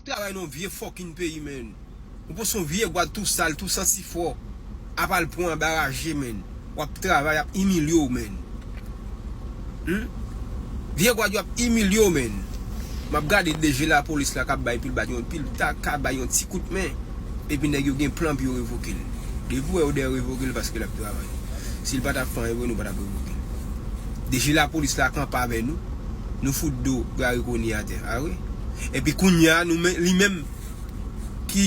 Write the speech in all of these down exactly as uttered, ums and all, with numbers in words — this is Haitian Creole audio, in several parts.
Travay nan yon vye fucking peyi, menn. Ou panse yon vye gwad tou sal, tou santi fò ap al pran anba raje, menn. W ap travay, y ap imilye w, menn. Hmm? Vye gwad yo ap imilye w, menn. M ap gade D G lapolis la k ap bay pil bat, yon pil ta, k ap bay yon ti kout men. Epi nèg yo gen plan pou yo revoke l. Depi w wè yo dèyè revoke l, paske l ap travay. Si l pa t ap fè anyen vre, nou pa t ap revoke l. D G lapolis la kanpe avè nou. Nou fout do Garry Conille atè. A wi. Epi kounye a, nou men, li menm ki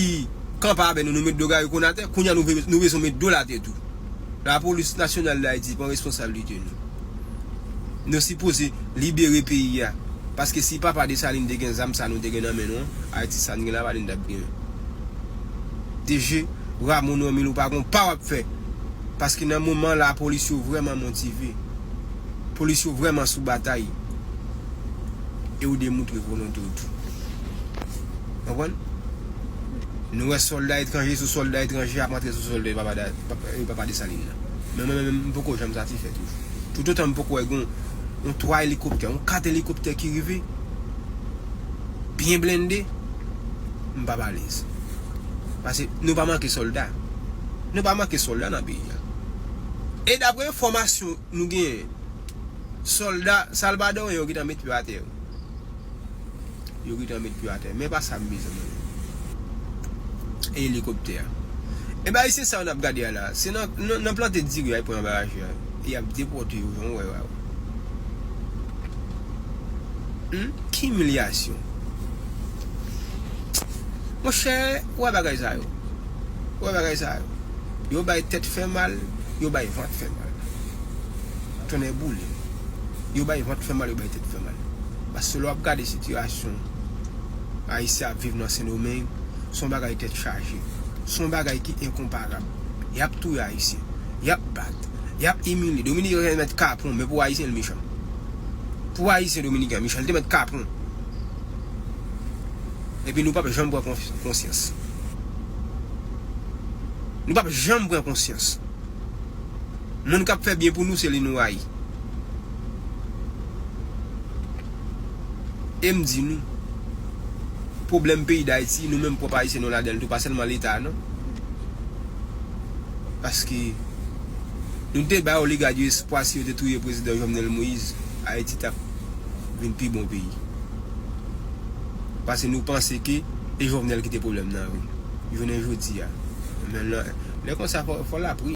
kanpe avè nou, nou met do Garry Conille atè. Kounye a, nou ve-, nou bezwen met do l atè tou. Lapolis Nasyonal d Ayiti pran responsablite nou. Nou sipoze libere peyi a. Paske si papa Desalin te gen zam sa nou te gen nan men nou an, Ayiti sa n gen la pa t ap genyen. D G, Ramon Romil, ou pa gon pa w ap fè. Paske nan moman la, polis yo vrèman motive. Polis yo vrèman sou batay. E ou demoutre volonte w tou. Konprann? Nou wè sòlda etranje sou sòlda etranje ap antre sou sòlda papa, papa, papa Desalin nan. Men mwen menm, m poko janm satisfè toujou. Toutotan m poko wè gon yon twa elikoptè, yon kat elikoptè ki rive, byen blende, m p ap alèz. Paske nou pa manke sòlda. Nou pa manke sòlda nan peyi a. E dapre enfòmasyon nou genyen, sòlda salvadoryen yo gentan met pye atè yo. Yo gentan met pye atè. Men pa sa, mezanmi. E elikoptè a. E bagay se sa n ap gade a la. Se nan, nan, nan plante diri a, y pran anba raje a. E y ap depòte yo, jan w wè a. Hmm? Ki imilyasyon. Monchè, ou wè bagay sa yo. Ou wè bagay sa yo. Yo bay tèt fè mal, yo bay vant fè mal. Tonnè boule. Yo bay vant fè mal, yo bay tèt fè mal. Paske lè w ap gade sitiyasyon Ayisyen ap viv nan Sendomeng, se yon bagay tèt chaje. Se yon bagay ki enkonparab. Y ap touye Ayisyen. Y ap bat. Y ap imilye. Dominiken yo te mèt kapon, men pou Ayisyen, l mechan. Pou Ayisyen, Dominiken an mechan. Li te mèt kapon. Epi nou p ap janm pran konf-, konsyans. Nou p ap janm pran konsyans. Moun k ap fè byen pou nou, se li nou rayi. E m di nou, pwoblèm peyi Dayiti, nou menm pwòp Ayisyen nou ladan l tou, pa sèlman Leta a, non. Paske nou te bay oligach yo espwa, si yo te touye prezidan Jovenel Moïse, Ayiti t ap vin pi bon peyi. Paske nou panse ke e Jovenel ki te pwoblèm nan, wi. Jounen jodi a. Men lè, lè konsa, fò, fò l ap ri.